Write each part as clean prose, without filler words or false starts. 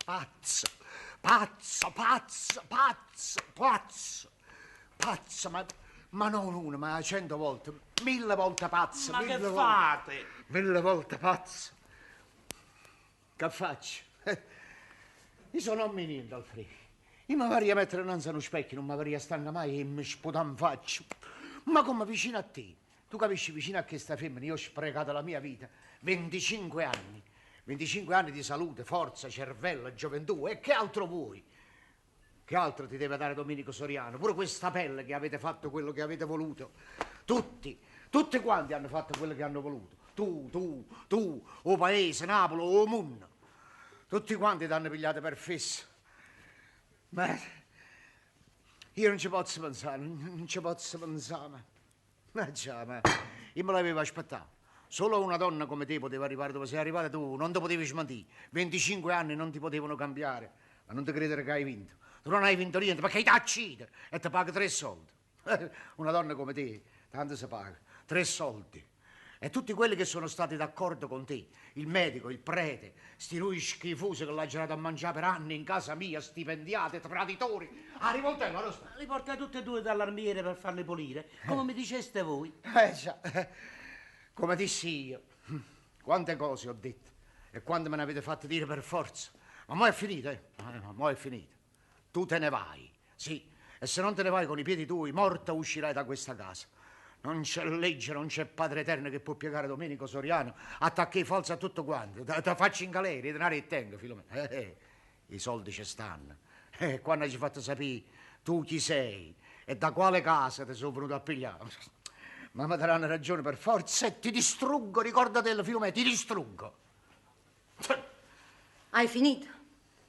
Pazzo, pazzo, pazzo, pazzo, pazzo, pazzo, ma, ma non una, ma cento volte, mille volte pazzo. Ma che mille volte, fate? Mille volte pazzo. Che faccio? Io sono un niente, Alfredo. Io mi vorrei mettere innanzi a uno specchio, non mi vorrei stanca mai e mi sputa in faccia. Ma come vicino a te? Tu capisci, vicino a questa femmina, io ho sprecato la mia vita. 25 anni. 25 anni di salute, forza, cervello, gioventù. E che altro vuoi? Che altro ti deve dare Domenico Soriano? Pure questa pelle che avete fatto quello che avete voluto. Tutti, tutti quanti hanno fatto quello che hanno voluto. Tu, tu, tu, o paese, Napoli, o mondo. Tutti quanti ti hanno pigliato per fesso. Ma io non ci posso pensare, non ci posso pensare. Ma, ma già, ma io me l'avevo aspettato. Solo una donna come te poteva arrivare dove sei arrivata tu, non ti potevi smentire. 25 anni non ti potevano cambiare. Ma non ti credere che hai vinto. Tu non hai vinto niente perché ti uccide e ti paga tre soldi. Una donna come te, tanto si paga. Tre soldi. E tutti quelli che sono stati d'accordo con te, il medico, il prete, sti lui schifosi che l'ha girato a mangiare per anni in casa mia, stipendiati, traditori, a rivoltella, lo sta. Li portai tutti e due dall'armiere per farli pulire, come mi diceste voi. Eh già, come dissi io, quante cose ho detto e quante me ne avete fatte dire per forza. Ma mo' è finita, eh? Ma mo' è finita. Tu te ne vai, sì, e se non te ne vai con i piedi tuoi, morta uscirai da questa casa. Non c'è legge, non c'è padre eterno che può piegare Domenico Soriano, attacchi falso a tutto quanto, te faccio in galera, i denari che tengo, Filomena. I soldi ci stanno. Quando ci hai fatto sapere tu chi sei e da quale casa ti sono venuto a pigliare. Ma mi daranno ragione per forza e ti distruggo, ricordatelo, Filomena, ti distruggo. Hai finito?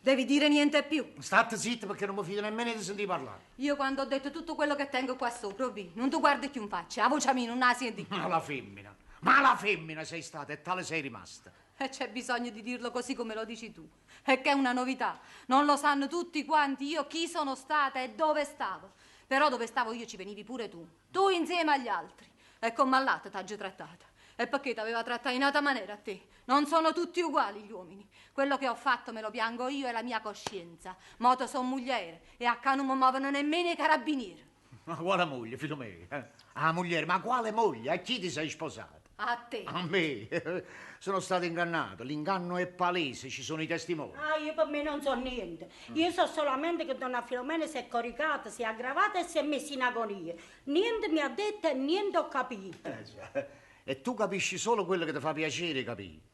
Devi dire niente più. State zitta perché non mi fido nemmeno di sentire parlare. Io quando ho detto tutto quello che tengo qua sopra, Robì, non ti guardi più in faccia, la voce mia non la senti. Ma la femmina, ma la femmina sei stata e tale sei rimasta. E c'è bisogno di dirlo così come lo dici tu. E che è una novità. Non lo sanno tutti quanti io chi sono stata e dove stavo. Però dove stavo io ci venivi pure tu. Tu insieme agli altri. E con Mallato t'ha già trattata. E perché t'aveva trattata in altra maniera a te? Non sono tutti uguali gli uomini. Quello che ho fatto me lo piango io e la mia coscienza. Moto son mugliere e a ca non mi muovono nemmeno i carabinieri. Ma quale moglie, Filomena? Eh? Ah, moglie, ma quale moglie? A chi ti sei sposata? A te. A me? Sono stato ingannato. L'inganno è palese, ci sono i testimoni. Ah, io per me non so niente. Io so solamente che donna Filomena si è coricata, si è aggravata e si è messa in agonia. Niente mi ha detto e niente ho capito. Già. E tu capisci solo quello che ti fa piacere capire.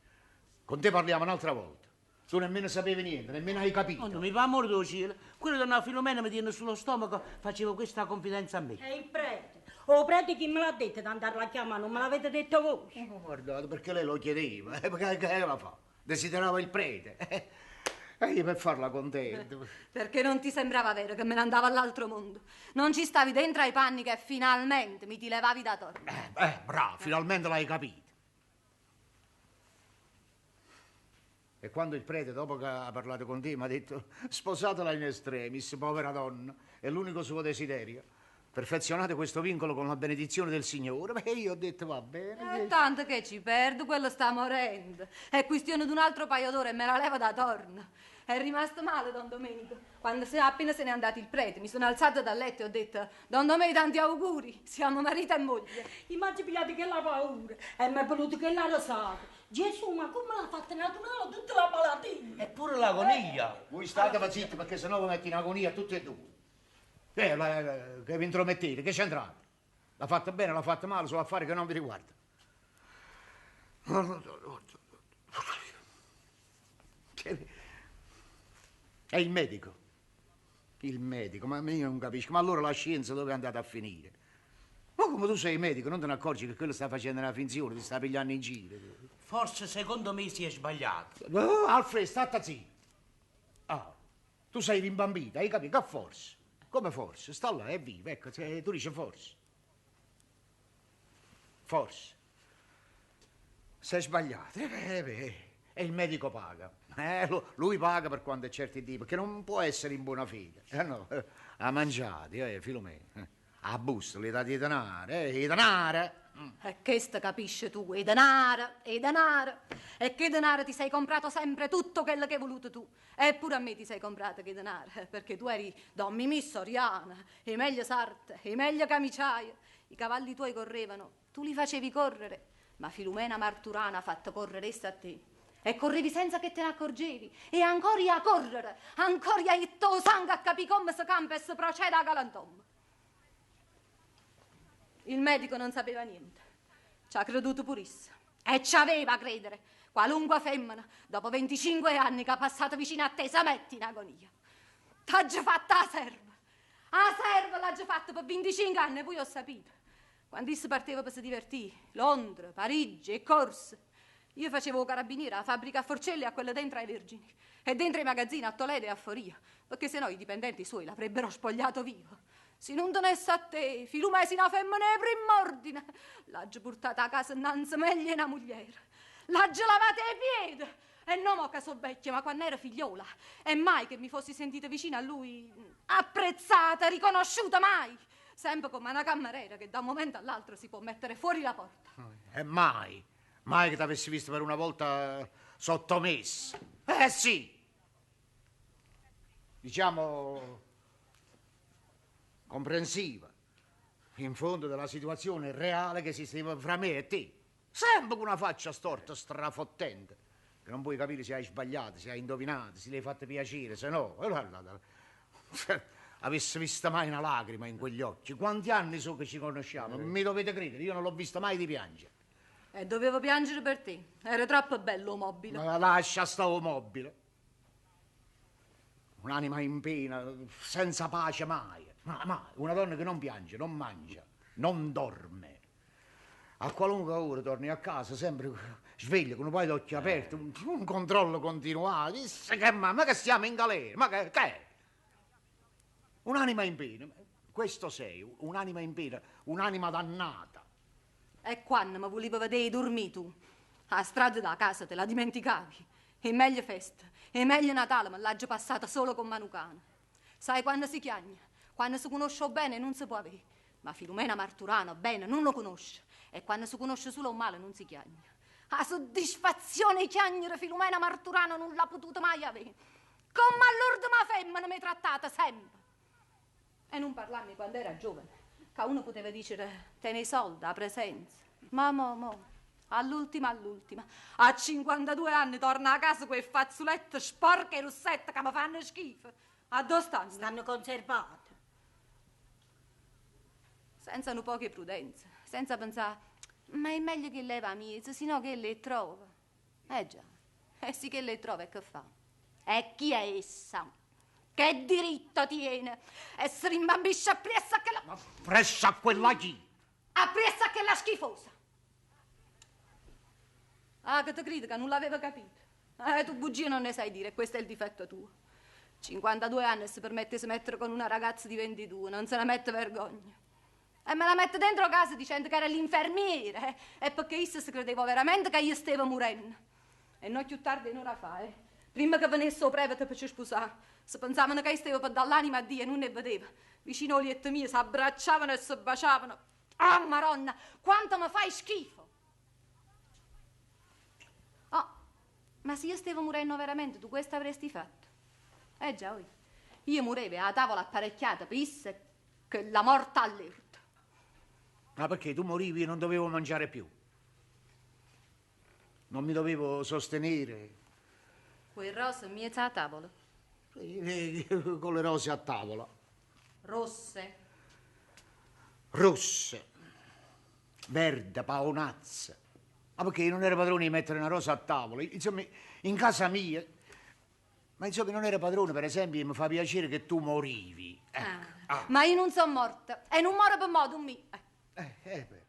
Con te parliamo un'altra volta. Tu nemmeno sapevi niente, nemmeno hai capito. Oh, non mi fa amore del cielo. Quello donna Filomena mi tiene sullo stomaco, faceva questa confidenza a me. E il prete? O prete chi me l'ha detto di andarla a chiamare? Non me l'avete detto voi? Oh, guardate, perché lei lo chiedeva. Perché che la fa? Desiderava il prete. E io per farla contenta. Perché non ti sembrava vero che me ne andavo all'altro mondo. Non ci stavi dentro ai panni che finalmente mi ti levavi da torno. Bravo, finalmente l'hai capito. E quando il prete, dopo che ha parlato con te, mi ha detto sposatela in extremis, povera donna, è l'unico suo desiderio. Perfezionate questo vincolo con la benedizione del Signore. Beh, io ho detto va bene. E tanto che ci perdo, quello sta morendo. È questione di un altro paio d'ore e me la leva da torno. È rimasto male don Domenico. Quando appena se n'è andato il prete, mi sono alzata dal letto e ho detto don Domenico, tanti auguri, siamo marito e moglie. Immagini pigliate che la paura e mi è venuto che la rosata. Gesù, ma come l'ha fatta naturale tutta la malattia? Eppure l'agonia. Voi state zitti perché sennò vi metto in agonia tutti e due. Che vi intromettete, che c'entrate? L'ha fatta bene, l'ha fatta male, sono affari che non vi riguardano. È il medico. Il medico, ma io non capisco. Ma allora la scienza dove è andata a finire? Ma come tu sei medico, non te ne accorgi che quello sta facendo una finzione, ti sta pigliando in giro? Forse secondo me si è sbagliato. Oh, Alfred, state zitto. Ah, tu sei rimbambita, hai capito? Che forse? Come forse? Sta là, è viva, ecco, se tu dici forse. Forse. Si è sbagliato. Beh, e il medico paga. Lui paga per quanto è certo di, perché non può essere in buona fede. No, ha mangiato, Filomena. 'A busta, l'hê dato 'e denare, eh, 'e denare! E chesto capisci tu, 'e denare, 'e denare. E che denare ti sei comprato sempre tutto quello che hai voluto tu. E pure a me ti sei comprato che denare, perché tu eri Don Mimì Soriano, 'e meglio sarte, 'e meglio camiciaie. I cavalli tuoi correvano, tu li facevi correre, ma Filumena Marturana ha fatto correre essa a te. E correvi senza che te ne accorgevi. E ancora i' a correre, ancora i' a ittà 'o sangue a capì comme se campa e se procede a galantommo. Il medico non sapeva niente. Ci ha creduto pure isso. E ci aveva credere. Qualunque femmina, dopo 25 anni che ha passato vicino a te, si mette in agonia. T'aggio fatta 'a serva. 'A serva l'aggio fatta per 25 anni e voi 'o sapite. Quando isso parteva per si divertire, Londra, Parigi, 'e corse, io facevo 'o carabiniere 'a fabbrica a Forcelle e a quella dentro ai Vergini e dentro ai magazzini a Toledo e a Foria, perché se no i dipendenti suoi l'avrebbero spogliato vivo. Si nun tenesse a te, Filumè, si' na femmena 'e primm'ordine. L'aggio purtata 'a casa 'nnanze meglio 'e na mugliera. L'aggio lavata 'e piede! E no mo ca so' vecchia, ma quann'ero figliola. E mai che mi fossi sentita vicino a lui apprezzata, riconosciuta, mai! Sempe comm'a na cammarera che da un momento all'altro si può mettere fuori la porta. E mai, mai che t'avessi visto per una volta sottomessa. Eh sì! Diciamo comprensiva, in fondo della situazione reale che esisteva fra me e te. Sempe cu na faccia storta, strafottente, che non puoi capire se hai sbagliato, se hai indovinato, se le hai fatto piacere, se no. Avesse vista mai una lacrima in quegli occhi? Quanti anni so che ci conosciamo? Mi dovete credere, io non l'ho vista mai di piangere. E dovevo piangere per te. Era troppo bello 'o mobile. Ma lascia sta 'o mobile. Un'anima in pena, senza pace mai. Ma mai. Una donna che non piange, non mangia, non dorme. A qualunque ora torni a casa, sempre sveglia, con un paio d'occhi aperti, un, un controllo continuato. Disse che ma, ma che stiamo in galera? Ma che, che è? Un'anima in pena. Questo sei, un'anima in pena, un'anima dannata. E quanno me vulive vedé 'e durmì tu? 'A strada d' 'a casa te la dimenticavi. 'E meglio feste, 'e meglio Natale me l'aggio passata sola comm'a nu cane. Sai quanno si chiagne? Quanno si cunosce 'o bene e nun se po' avé. Ma Filumena Marturano 'o bene nun 'o cunosce e quanno si cunosce sulo 'o male nun si chiagne. 'A soddisfazione 'e chiagnere Filumena Marturano nun l'ha pututa maje avé. Comm'a ll'urdema femmena m'hê trattata sempe. E nun parlammo 'e quand'era giovane, ca uno puteva dicere, tene 'e solde, 'a presenza. Ma mo, mo, all'ultima all'ultima, a cinquantadue anni torno 'a casa cu 'e fazzulette sporche 'e russetto ca me fanno schifo. Addò stanno? Stanno conservate. Senza nu poco 'e prudenza, senza penzà, ma è meglio che 'e levo 'a miezo, si no chella 'e trova. Eh già, e si chella 'e trova e che fa? E chi è essa? Che diritto tiene? E si rimbambisce appriesso a chella... Ma appresso a quella chi? Appriesso a chella schifosa! Ah, che te cride ca nun l'avevo capito? Eh, tu bugie non ne sai dire, e questo è il difetto tuo. 52 anni e si permette 'e se mettere con una ragazza di 22, non se ne mette vergogna. E me la mette dentro casa dicendo che era l'infermiera, eh, e perché isso se credeva overamente ca io stevo murenno. E no cchiù tardi 'e n'ora fa, eh, primma che venesse 'o prevete pe ce spusà, se pensavano ca io stevo pe dà l'anima a Dio e nun 'e vedeva. Vicino 'o lietto mio s'abbracciavano e se baciavano. Ah, Maronna, quanto me fai schifo! Oh, ma si io stevo murenno overamente, tu questo avresti fatto? Eh già, oi. Io murevo e 'a tavola apparecchiata pe isso e chella morta allerta. Ma perché tu morivi e non dovevo mangiare più? Non mi dovevo sostenere? Cu 'e rose 'mmiez' 'a tavola? Con le rose a tavola. Rosse. Rosse. Verde, paonazze. Ma perché io non ero padrone 'e mettere na rosa a tavola? Insomma, in casa mia... Ma insomma, non ero padrone, per esempio, 'e me fa piacere che tu morivi. Ecco. Ah. Ma io nun so' morta e nun moro pe' mo, Dummì. Eh, eh, beh.